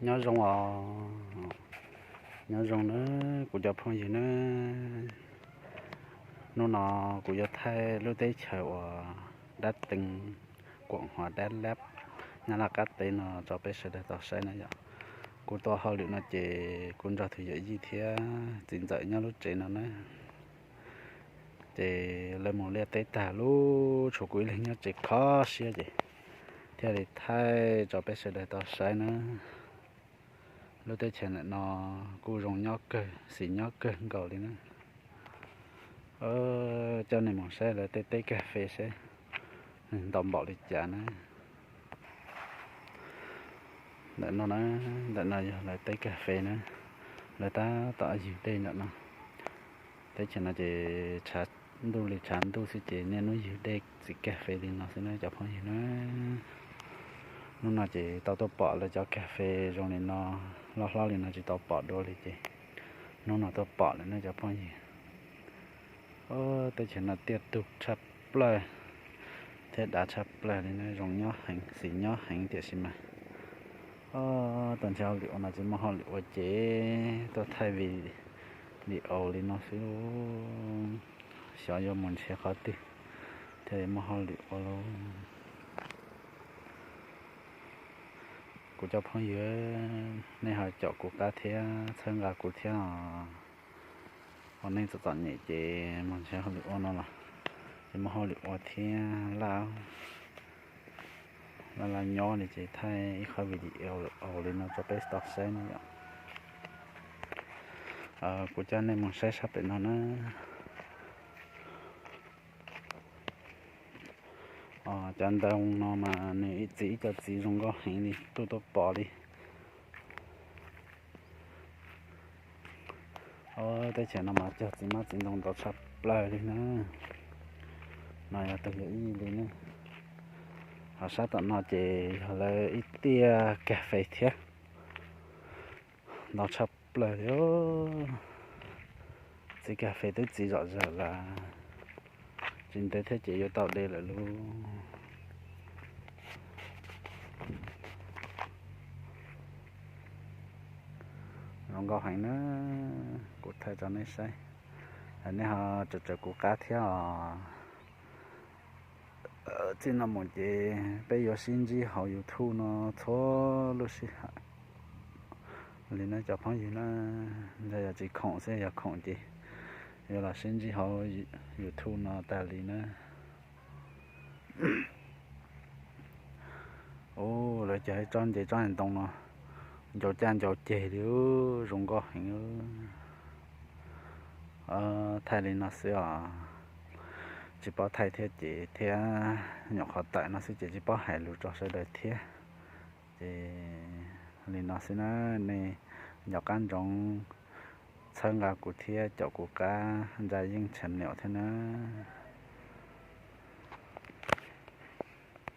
Nyob zoo os, nyob zoo na kuv cov phooj ywg na. Hnub no kuv yuav thaij lub teb chaws uas dab teeg, kuam huav dab lab, Nyab Laj qab teb no rau peb sawv daws tau saib na yom. Kuv tuaj hauj lwm no ces kuv nrog tus yawm yij thiab txiv ntxawm nyob lub tsev no na. Ces lawv mus liaj teb tag lub, tshuav kuv ib leeg nyob tsev kho siab ces thiaj li thaij rau peb sawv daws tau saib na. Lub teb chaws ntawm no kuj zoo nyob kawg, xis nyob kawg nkaus li na. Coj nej mus saib lawv tej teb kas fes saib nws ntau npaum li cas na. Ntawm no na, ntawm no yog lawv teb kas fes na, lawv tab tom ywg dej ntawm no. Teb chaws no ces tshav ntuj li tshav ntuj xwb ces niaj hnub ywg dej txiv kas fes li no xwb na cov phooj ywg na. Hnub no ces tau tuaj pom lawv cov kas fes zoo li no, loj hlob li no tsis tau pom dua li ces hnub no tuaj pom lawm na cov phooj ywg. Teb chaws no tiaj tug tshaj plaws thiab dav tshaj plaws li na, zoo nyob heev, xis nyob heev tiam sis mas tuaj nrhiav hauj lwm ua no tsis muaj hauj lwm ua ces tuaj thaij video li no xwb. Xyov yuav mus nrhiav qhov twg thiaj li muaj hauj lwm ua lauj. Kuv cov phooj ywg, nej ho caum kuv qab thiab txhawb nqa kuv thiab os. Ua neej txom txom nyem ces mus nrhiav hauj lwm ua no los tsis muaj hauj lwm ua thiab laj, laj laj nyob li ces thaij ib qhov video li no rau peb tau saib na yom. Kuv coj nej mus saib sab pem no na. Cov ntoo no mas nws ib txiv ib co txiv zoo nkauj heev li, tuaj tuaj pom li. Teb chaws no mas cog txiv hmab txiv ntoo ntau tshaj plaws li na. No yog tus yawm yij li ne. Ho sab tom no ces yog lawv ib tiaj kas fes thiab, ntau tshaj plaws li. Txiv kas fes twb txiv zom zaws lawm, tsis ntev thiab ces yuav tau de lawm lauj. Zoo nkauj heev na, kuv thaij rau nej saib, nej ho tsawm tsawm kuv qab thiab os. Txij no mus ces peb yuav sib ntsib hauv YouTube no txhua lub sij hawm li na cov phooj ywg na. Ntshai yog tsis khoom xwb, yog khoom ces yuav los sib ntsib hauv YouTube no tas li na. Ub, lawv cog ib tsob ntses tsob ntoo no ncau caj ncau ceg li, zoo nkauj heev. Thaij li no xwb os, tsis paub thaij thiab ces thiab, nyuam qhuav tawm no xwb ces tsis paub hais lus rau sawv daws thiab. Ces li no xwb na, nej nco qab ntsoov txhawb nqa kuv thiab caum kuv qab Ntsa Yeej channel thiab na.